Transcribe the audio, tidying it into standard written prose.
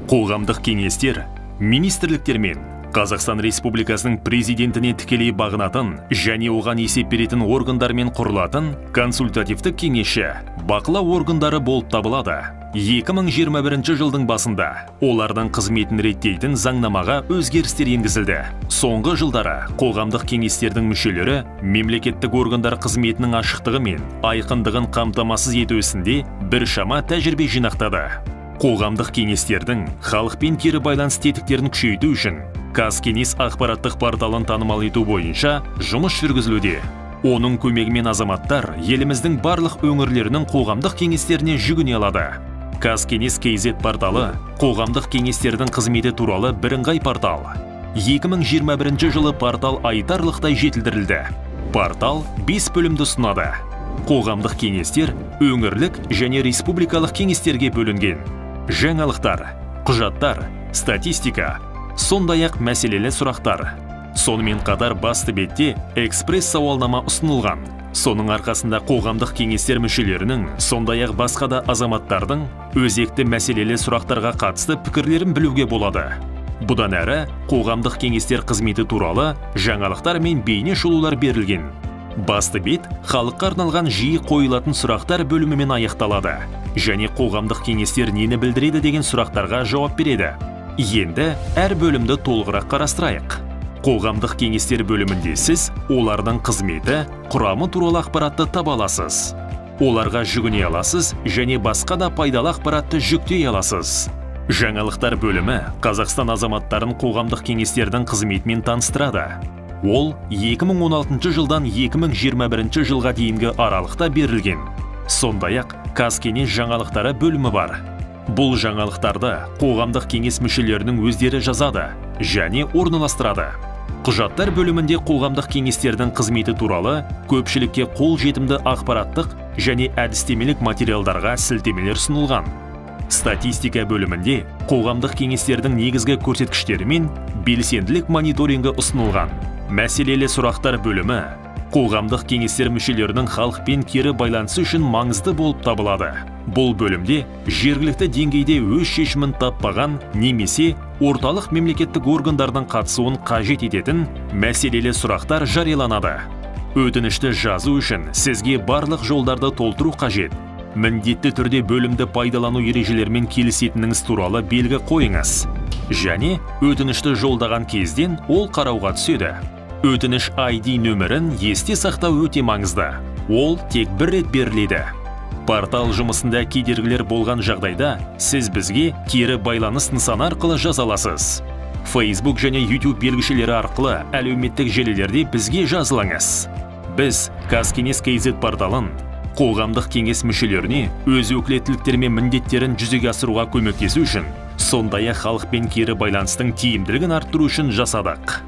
Қоғамдық кеңестер министрліктер мен Қазақстан Республикасының Президентіне тікелей бағынатын және оған есеп беретін органдармен құрылатын консультативтік, кеңесші, бақылау органдары болып табылады. 2021 жылдың басында олардың қызметін реттейтін заңнамаға өзгерістер енгізілді. Соңғы жылдары қоғамдық кеңестердің мүшелері мемлекеттік органдар қызметінің ашықтығы мен айқындығын қамтамасыз ету ісінде біршама тәжірибе жинақтады. Қоғамдық кеңестердің халықпен кері байланыс тетіктерін күшейту үшін «Қазкеңес» ақпараттық порталын танымал ету бойынша жұмыс жүргізілуде. Оның көмегімен азаматтар еліміздің барлық өңірлерінің қоғамдық кеңестеріне жүгіне алады. «Қазкеңес KZ» порталы – қоғамдық кеңестердің қызметі туралы бірыңғай портал. 2021 жылы портал айтарлықтай жетілдірілді. Портал 5 бөлімді ұсынады. Қоғамдық кеңестер өңірлік және республикалық кеңестерге бөлінген. Жаңалықтар, құжаттар, статистика, сондай-ақ мәселелі сұрақтар. Сонымен қатар басты бетте экспресс сауалнама ұсынылған. Соның арқасында қоғамдық кеңестер мүшелерінің, сондай-ақ басқа да азаматтардың өзекті мәселелі сұрақтарға қатысты пікірлерін білуге болады. Бұдан әрі қоғамдық кеңестер қызметі туралы жаңалықтар мен бейне шолулар берілген. Басты бет халыққа арналған жиі қойылатын сұрақтар бөлімімен аяқталады және қоғамдық кеңестер нені білдіреді деген сұрақтарға жауап береді. Енді әр бөлімді толығырақ қарастырайық. Қоғамдық кеңестер бөлімінде сіз олардың қызметі, құрамы туралы ақпаратты таба аласыз, оларға жүгіне аласыз және басқа да пайдалы ақпаратты жүктей аласыз. Жаңалықтар бөлімі Қазақстан азаматтарын қоғамдық кеңестердің қызметімен таныстырады. Ол 2016 жылдан 2021 жылға дейінгі аралықта берілген. Сондай-ақ «Қазкеңес жаңалықтары» бөлімі бар. Бұл жаңалықтарды қоғамдық кеңес мүшелерінің өздері жазады және орналастырады. Құжаттар бөлімінде қоғамдық кеңестердің қызметі туралы көпшілікке қол жетімді ақпараттық және әдістемелік материалдарға сілтемелер ұсынылған. Статистика бөлімінде қоғамдық кеңестердің негізгі көрсеткіштері мен белсенділік мониторингі ұсынылған. Мәселелі сұрақтар бөлімі қоғамдық кеңестер мүшелерінің халықпен кері байланысы үшін маңызды болып табылады. Бұл бөлімде жергілікті деңгейде өз шешімін таппаған немесе орталық мемлекеттік органдардың қатысуын қажет ететін мәселелі сұрақтар жарияланады. Өтінішті жазу үшін сізге барлық жолдарды толтыру қажет. Міндетті түрде бөлімді пайдалану ережелерімен келісетініңіз туралы белгі қойыңыз және өтінішті жолдаған кезден ол қарауға түседі. Өтініш ID нөмірін есте сақтау өте маңызды. Ол тек бір рет беріледі. Портал жұмысында кедергілер болған жағдайда сіз бізге кері байланыс нысаны арқылы жаза аласыз. Facebook және YouTube белгішелері арқылы әлеуметтік желілерде бізге жазылыңыз. Біз «Қазкеңес KZ» порталын қоғамдық кеңес мүшелеріне өз өкілеттіліктері мен міндеттерін жүзеге асыруға көмектесу үшін, сондай-ақ халықпен кері байланыстың тиімділігін арттыру үшін жасадық.